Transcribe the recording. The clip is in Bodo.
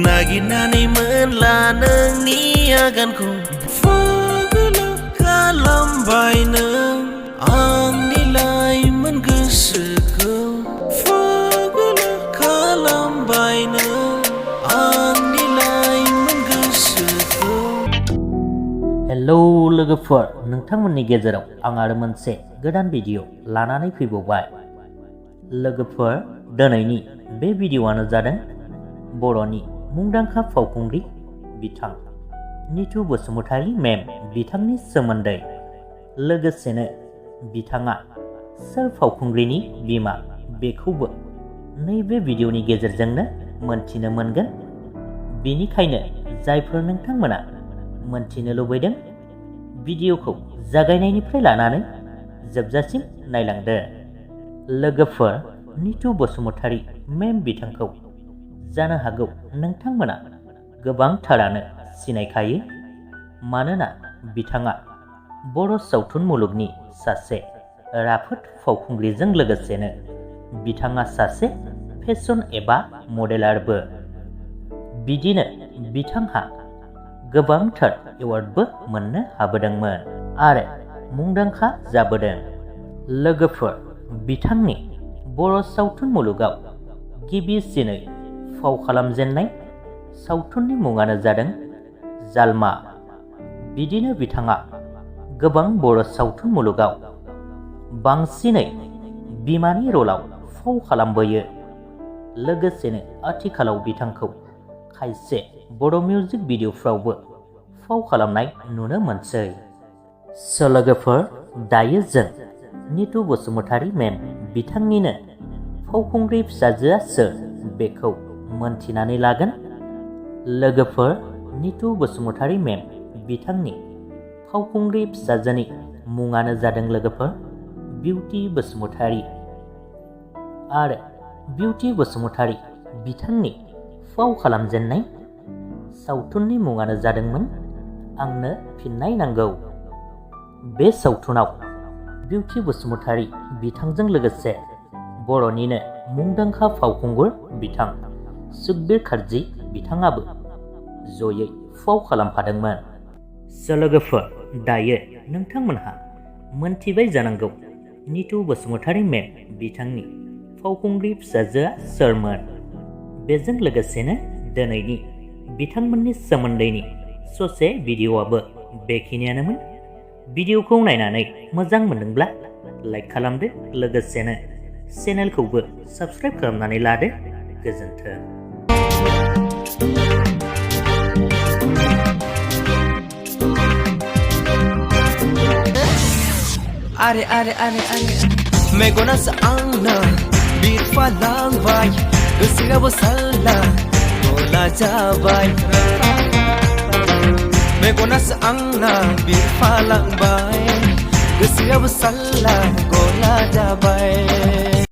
नागिरनानै मोनला नोंनि आगानखौ फागोला खालामबाय नों आंनि लाइमोन गोसोखौ फागोला खालामबाय नों आंनि लाइमोन गोसोखौ। हेलौ लोगोफोर, नोंथांमोननि गेजेराव आं आरो मोनसे गोदान भिडिअ लानानै फैबावबाय। लोगोफोर, दिनैनि बे भिडिअआनो जादों बर'नि मुंदांखा फावखुंग्रि बिथां नितु बसुमतारी मेम बिथांनि सोमोन्दै, लोगोसेनो बिथाङा सोर फावखुंग्रिनि बिमा बेखौबो नैबे भिडिअनि गेजेरजोंनो मोनथिनो मोनगोन। बेनिखायनो जायफोर नोंथांमोना मोनथिनो लुबैदों, भिडिअखौ जागायनायनिफ्राय लानानै जोबजासिम नायलांदो। लोगोफोर, नितु बसुमतारी मेम बिथांखौ जानो हागौ नोंथांमोना गोबांथारानो सिनायखायो, मानोना बिथाङा बर' सावथुन मुलुगनि सासे राफोद फावखुंग्रिजों लोगोसेनो बिथाङा सासे फेशन एबा मडेलारबो। बिदिनो बिथांहा गोबांथार एवार्डबो मोननो हाबोदोंमोन आरो मुंदांखा जाबोदों। लोगोफोर, बिथांनि बर' सावथुन मुलुगाव गिबिसिनै फाव खालामजेननाय सावथुननि मुङानो जादों जालमा। बिदिनो बिथाङा गोबां बर' सावथुन मुलुगाव बांसिनै बिमानि रलाव फाव खालामबोयो। लोगोसेनो आथिखालाव बिथांखौ खायसे बर' मिउजिक भिडिअफ्रावबो फाव खालामनाय नुनो मोनसै। लोगोफोर, दायो जों नितु बसुमतारी मेम बिथांनिनो फावखुंग्रि फिसाजोआ सोर बेखौ मोनथिनानै लागोन। लोगोफोर, नितु बसुमतारी मेम बिथांनि फावखुंग्रि फिसाजोनि मुङानो जादों लोगोफोर बिउटि बसुमतारी। आरो बिउटि बसुमतारी बिथांनि फाव खालामजेननाय सावथुननि मुङानो जादोंमोन आंनो फिननाय नांगौ। बे सावथुनाव बिउटि बसुमतारी बिथांजों लोगोसे बर'निनो मुंदांखा फावखुंगुर बिथां सुकबिर कार्जि बिथाङाबो जयै फाव खालामफादोंमोन। लोगोफोर, दायो नोंथांमोनहा मोनथिबाय जानांगौ नितु बसुमतारी मेम बिथांनि फावखुंग्रि फिसाजोआ सोरमोन। बेजों लोगोसेनो दिनैनि बिथांमोननि सोमोन्दैनि ससे भिडिअआबो बेखिनियानोमोन। भिडिअखौ नायनानै मोजां मोनदोंब्ला लाइक खालामदो, लोगोसेनो चेनेलखौबो साबस्क्राइब खालामनानै लादो। गोजोन्थों। आरे आरे आरे आरे मेगनासो आंना बिरफालांबाय, गोसोआबो साला गला जाबाय। मेगनासो आंना बिरफालांबाय, गोसोआबो साला गला जाबाय।